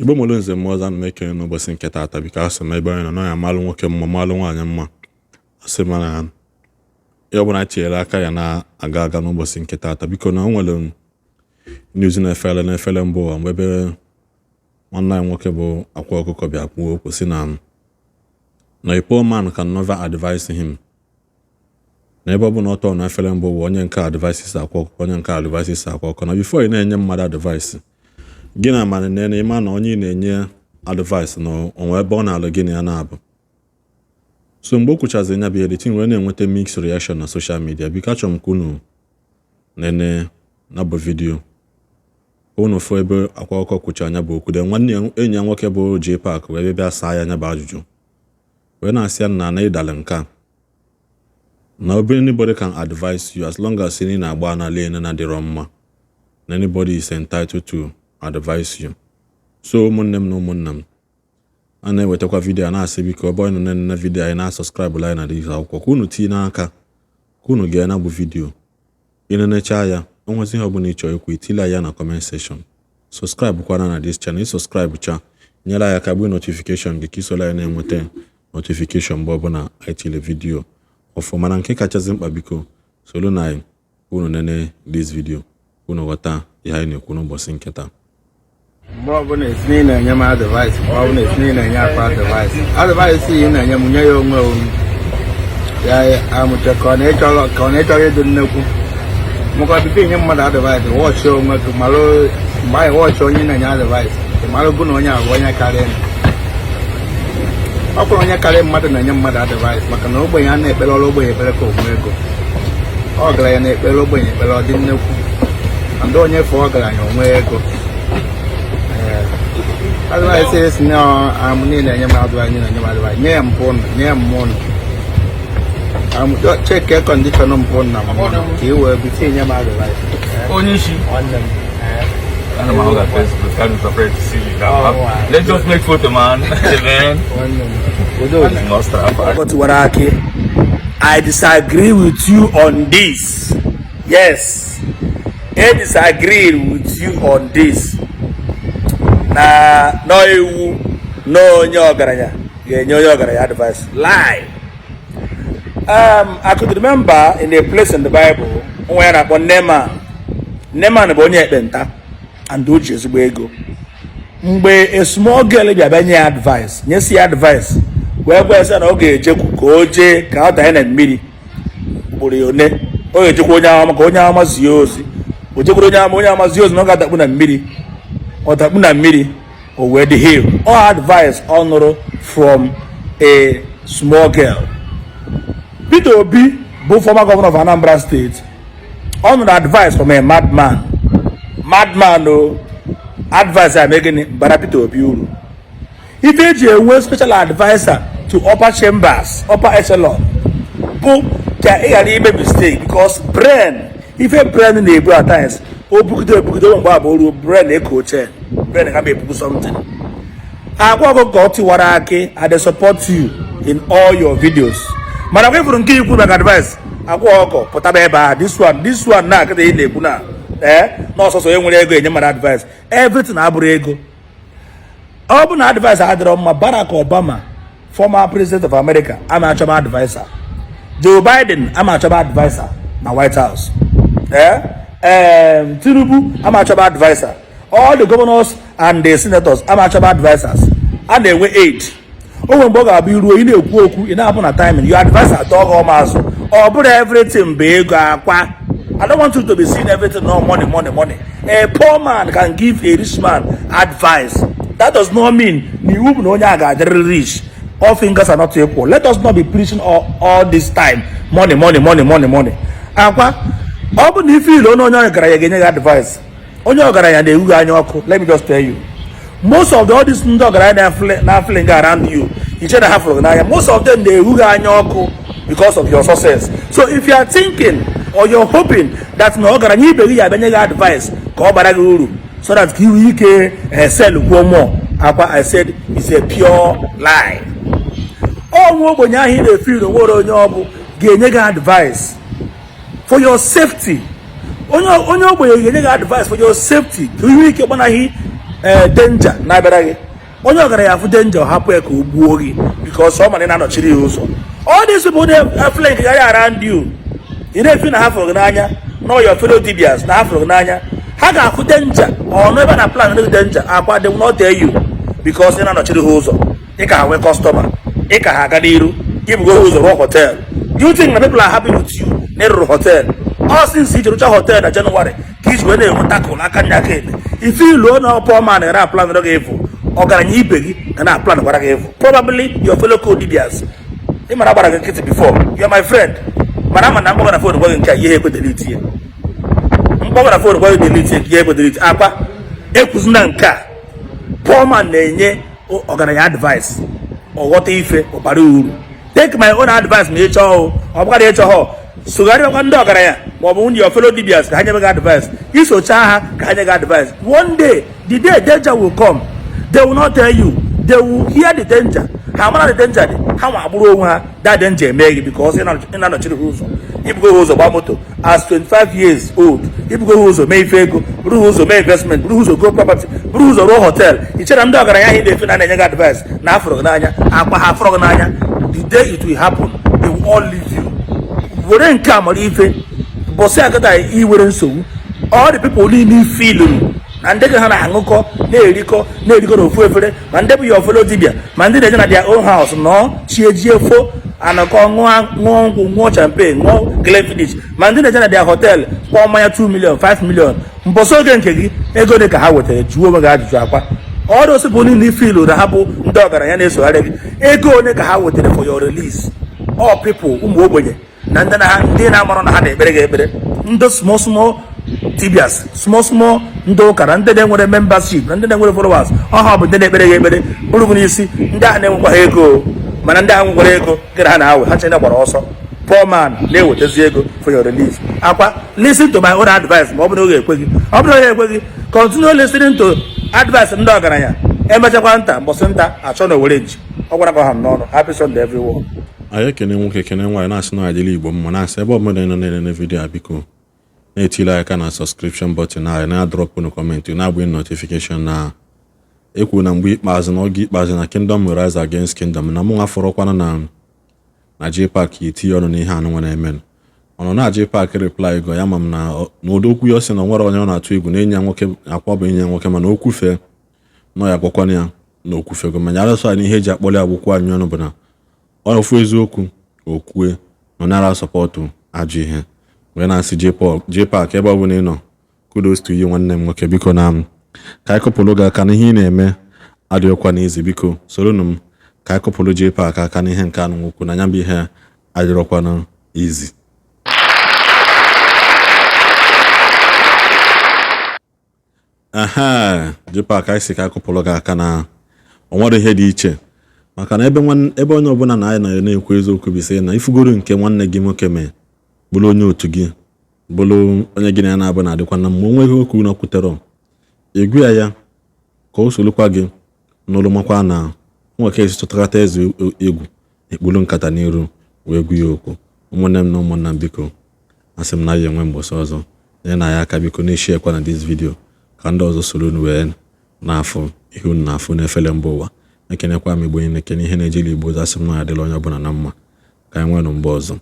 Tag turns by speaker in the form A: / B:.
A: Igbo mụrụ nze mmụọ ọzọ, ana m ekele n'ụbọchị nke taata. Biko, asị m ebe onye nọ na ya malụ nwoke mma, malụ nwaanyị mma. Asị m na ihe ọbụla tinyere aka ya na-aga aga n'ụbọchị nke taata. Biko, na o nwere news na-efere na-efere mba ụwa mgbe ebe nwanne anyị nwoke bụ Akwa Ọkụkọ bịa kwuo okwu sị na a poor man can never advise him, na ebe ọ bụ na ọ tọọ na efere mba ụwa, onye nke advices Akwa Ọkụkọ, onye nke advices Akwa Ọkụkọ, na before ị na-enye mmadụ advice, gị na amara na ịma na onye ị na-enye advice na onwe ebe ọ na-alụ gị na ya na-abụ. So mgbe o kwuchazi ya bụ ihe, the thing wee na-enweta mixed reaction na social media. Biko, achọrọ m ka unu nene na bụ video, unu fụ ebe Akwa Ọkụkọ kwucha anya bụ okwu de. Nwanne ya, enyi ya nwoke bụ J Park, wee bịa saa ya anya bụ ajụjụ, wee na-asị ya na ịdalị nke a na obe anybody can advise you as long as ị na-agba na lane na-adịrọ mma, na anybody is entitled to advise you. So ụmụnne m na ụmụnna m, a na-ewetakwa video a na-asị, biko, ebe onye nọ na video anyị na-asubscribe anyị na dịghị akwụkwọ, ka unu tinye n'aka ka unu gee na bụ video. Ịnenecha ya, o nwezi ihe ọbụla ị chọrọ ikwu, itile ya na comment section. Subscribe kwana na this channel. Subscribe cha, nyere anyị aka gbe notification gị ka isola anyị na-enweta notification mgbe ọbụla anyị tile video ọfụ. Mana nke kachasị mkpa, biko, soro na anyị unu nene this video, unu ghọta ihe anyị na-ekwu n'ụbọchị nke taa.
B: Mgbe ọbụla esi na ị na-enye m advice, mgbe ọbụla esi na ị na-enye Akwa advice, advice ị na-enye m, nye ya onwe onwe ya amụcha ka ọ na-ịchọrọ ịdị nnekwu. Maka ọbịbịa inye mmadụ advice, watch onwe gị, malụ mgbe anyị watch onye na-enye advice, ị malụgo na onye a bụ onye karịa. Ọ kwụrụ onye karịa mmadụ na-enye mmadụ advice, maka na ogbenye a na-ekpere ọrụ ogbenye ekpere ka onwe ego, ọgaranya na-ekpere ogbenye ekpere ọ dị nnekwu, and onye fee ọgaranya onwe ego. Advice esi na amụ niile enye m advice, niile enye m advice, nye ya mpụ nye ya mmụọ nụ, check condition mpụ na mmụọ ka ị wee bite nye m advice.
C: Onye isi.
B: Nwanne m.
C: I don't know how that Facebook. Can't be afraid to see you now.
B: Oh, wow.
C: Let's just make photo, man. Man.
B: Nwanne m, udo dị.
C: Must.
D: Tiwaraki, I disagree with you on this. Yes, I disagree with you on this. Na no iwu na onye ọgaranya ga-enye onye ọgaranya advice. Lie. I could remember in a place in the Bible, onwe ya na-akpọ Neman. Neman bụ onye ekpenta and o ji ezigbo ego. Mgbe a small girl bịa bịa nye ya advice, nyesi ya advice, wee gwa ya sị na ọ ga-ejekwu ka o jee ka ọ danye na mmiri ugboro ya one, ọ ga-ejekwa onye amama ka onye amama zie ozi. O jekwuru onye ama, onye ama zie ozi na ọ ga-adakpu na mmiri. Ọ dakpu na mmiri, o wee dị heal. Ọ advice ọ nụrụ from a small girl. Peter Obi bụ former governor of Anambra State, ọ nụrụ advice from a madman. Madman o advice a mee gịnị? Bara Peter Obi uru. Ife eji enwe special adviser to upper chambers, upper echelon, bụ ka ị ghara ime mistake, because brain, ife brain na-ebu at times, o bugide ebugide mgbe abụ ruo brain eko oche, brain ga ebugu something. Akwa Ọkụkọ Tiwara Akị, I dey support you in all your videos, mana kwa ifuru nke ikwu maka advice, Akwa Ọkụkọ pụtaba ebe a. This one, this one na akịta ị na-ekwu na ee na ọsọsọ onye nwere ego enye mmadụ advice, everything abụrụ ego. Ọ bụ na advice adịrọ mma, Barack Obama, former president of America, ama achọba adviser. Joe Biden ama achọba adviser na White House. Ee, Tinubu ama achọba adviser. All the governors and the senators ama achọba advisers. A na-enwe aid. O nwere mgbe ọ ga-abụ iruo, ị na-ekwu okwu, ị na-apụ na timing, your adviser atọ gị ọma azụ. Ọ bụrụ everything bụ ego, Akwa, I don't want you to be seeing everything, no money, money, money. A poor man can give a rich man advice. That does not mean na iwu bụ na onye a ga-adịrịrị rich. All fingers are not equal. Let us not be preaching all this time money, money, money, money, money. Akwa, ọ bụ na ife ilo na onye ọgaranya ga-enye gị advice, onye ọgaranya na-ewu gị anya ọkụ. Let me just tell you, most of the all these ndị ọgaranya na-afling around you, iche na ha fụrụ gị n'anya, most of them na-ewu gị anya ọkụ because of your success. So if you are thinking or you're hoping that na ọgaranya ibe gị ya abịa nye gị advice ka ọ bara gị uru so that ka iwe ike sell kwuo more, Akwa, I said it's a pure lie. Ọnwụ ogbenye ahụ ị na-efe iro nwere onye ọ bụ ga-enye gị advice for your safety. Onye ogbenye ga-enye gị advice for your safety ka ihe ike gbanaghị. Ee, danger na-abịara gị. Onye ọgaranya afụ danger, ọ hapụ ya ka o gbuo gị, because ọ ma na ị na-anọchiri ya ụzọ. All these people na-eflank gharị around you, ị na-efi na ha fụrụ gị n'anya, na your fellow dibias na ha fụrụ gị n'anya, ha ga-afụ danger ọnụ ebe na plan ndị danger akwa. They will not tell you because ị na-anọchiri ha ụzọ. Ị ka ha nwee customer, ị ka ha aga n'iru. Ibugo ha ụzọ rụọ hotel. Do you think na people are happy with you na ịrụrụ hotel? All since iji rụcha hotel na January ka iji wee na-enwe takụl aka nya aka ebe ife iluo na poor man ga na-aplan gị ịfụ. Ọgaranya ibe gị ga na-aplan gwara gị ịfụ, probably your fellow co-dibias. Ị mara gbara gị nkịtị before. You are my friend, mana ama na mkpọgara phone gwa gị nke a, ihe ekwe delete ya. Mkpọgara phone gwa gị delete ya, ihe ekwe delete. Akwa ekwuzina nke a. Poor man na-enye ọgaranya advice, ọ ghọta ife, ọ bara uru. Take my own advice ma ị chọọ, ọ bụghara ịchọ ha, sogharịakwa ndị ọgaranya ma ọ bụ ndị your fellow dibias ka ha nye gị advice. Isochaa ha ka ha nye gị advice, one day, the day danger will come, they will not tell you. They will hear the danger, ha mara the danger dị, ha nwa agbụrụ onwe ha. That danger eme gị because ị na-anọchiri ha ụzọ. Ibugo ha ụzọ gbaa moto as 25 years old, ibugo ha ụzọ mee ife ego, buru ha ụzọ mee investment, buru ha ụzọ go property, buru ụzọ rụọ hotel. I chere ndị ọgaranya ahụ na-efe na na-enye gị advice na afụrụ gị n'anya? Akwa ha afụrụ gị n'anya. The day it will happen, they will all leave you. Were nke a mara ife. Bọsị agada iwere nsogbu, all the people niile feeluru na ndị gị ha na-aṅụkọ, na-erikọ na-erikọ n'ofu efere, ma ndị bụ your fellow dibia, ma ndị na-eje na their own house nọọ chie jie fo anọkọ ṅụọ ṅụọ nkwụ, ṅụọ champagne, ṅụọ Glenfiddich, ma ndị na-eje na their hotel kpọọ mmanya 2 million, 5 million. Mbọsị oge nke gị, ego dị ka ha wetara? Jụọ onwe gị ajụjụ. Akwa ọrụ osipụ niile filu na ha bụ ndị ọgaranya na-esogharị gị, ego one ka ha wetara for your release? All people, ụmụ ogbenye na ndị na ha, ndị na-amarụ na ha na-ekpere gị ekpere, ndị small small dibias, small small ndị ụka na ndị na-enwere membership na ndị na-enwere followers, ọha bụ ndị na-ekpere gị ekpere bụrụ gị n'isi. Ndị ahụ na-enwekwa ha ego, mana ndị ahụ nwekwara ego gịrị ha na-awe ha chene gbara ọsọ. Poor man na-ewetazi ego for your release. Akwa, listen to my own advice. Ma ọ bụrụ na ọ ga-ekwe gị, ọ bụrụ na ọ ga-ekwe gị, continue listening to advice ndị ọgaranya. Emechakwa nta mbọsị nta achọ na owere nji ọ gwara ka ha m n'ọnụ. Happy Sunday, everyone.
A: Anyị ekene nwoke, kene nwaanyị, na-asị na adịla Igbo mma, na-asị ebe ọbụla ị nọ na-elele video a, biko na-etile aka na subscription button anyị, na-adropụ comment, na-agbanye notification. Na ekwu na mgbe ikpeazụ, na oge ikpeazụ, na kingdom will rise against kingdom. Na mụ nwa fọrọkwana na JPAC etinye ọnụ n'ihe anụnwa na-eme. Ọ nọ na JPAC reply go ya, ma m na n'ụdị okwu ya, ọ sị na nwere onye ọ na-atụ egwu na enyi ya nwoke. Akwa bụ enyi ya nwoke, mana okwu fee nọ ya gwakwana ya na okwufego. Mana ya arụsọ anyị, ihe eji akpọli agbụkwọ anyị ọnụ bụ na ọ ofu eziokwu okwue na nara support ajọ ihe. Wee na-asị JPAC, ebe ọ bụla ị nọ, kudos to you, nwanne m nwoke. Biko na m ka anyị kụpụrụ gị aka na ihe ị na-eme adịghịkwa n'izi. Biko soronụ m ka anyị kụpụrụ JPAC aka n'ihe nke anụ nwokwu na ya bụ ihe adịrọkwana izi. Aha JPAC, anyị si ka anyị kụpụrụ gị aka na o nwere ihe dị iche, maka na ebe onye ọbụla na anyị na-ekwu eziokwu bụ sị na ifugoro nke nwanne gị nwoke mee, bụrụ onye otu gị, bụrụ onye gị na ya na-abụ na-adịkwa na mma, o nweghị okwu na kwutere egwu ya, ya ka o solukwa gị n'ụlọ, makwa na nwoke esi chọtakata eze egwu ekpuru nkata n'iru wee gwu ya okwu. Ụmụnne m na ụmụnna m, biko asị m na ya enwe mgbọsị ọzọ nye na ya aka. Biko na-eshi ekwa na this video ka ndị ọzọ soro unu wee na-afụ ihe unu na-afụ n'efere mba ụwa. Ekenekwa m Igbo niile, kene ihe na-ejeli Igbo. Asị m na ya adịla onye ọbụla na mma. Ka anyị nwee nụ mgbe ọzọ.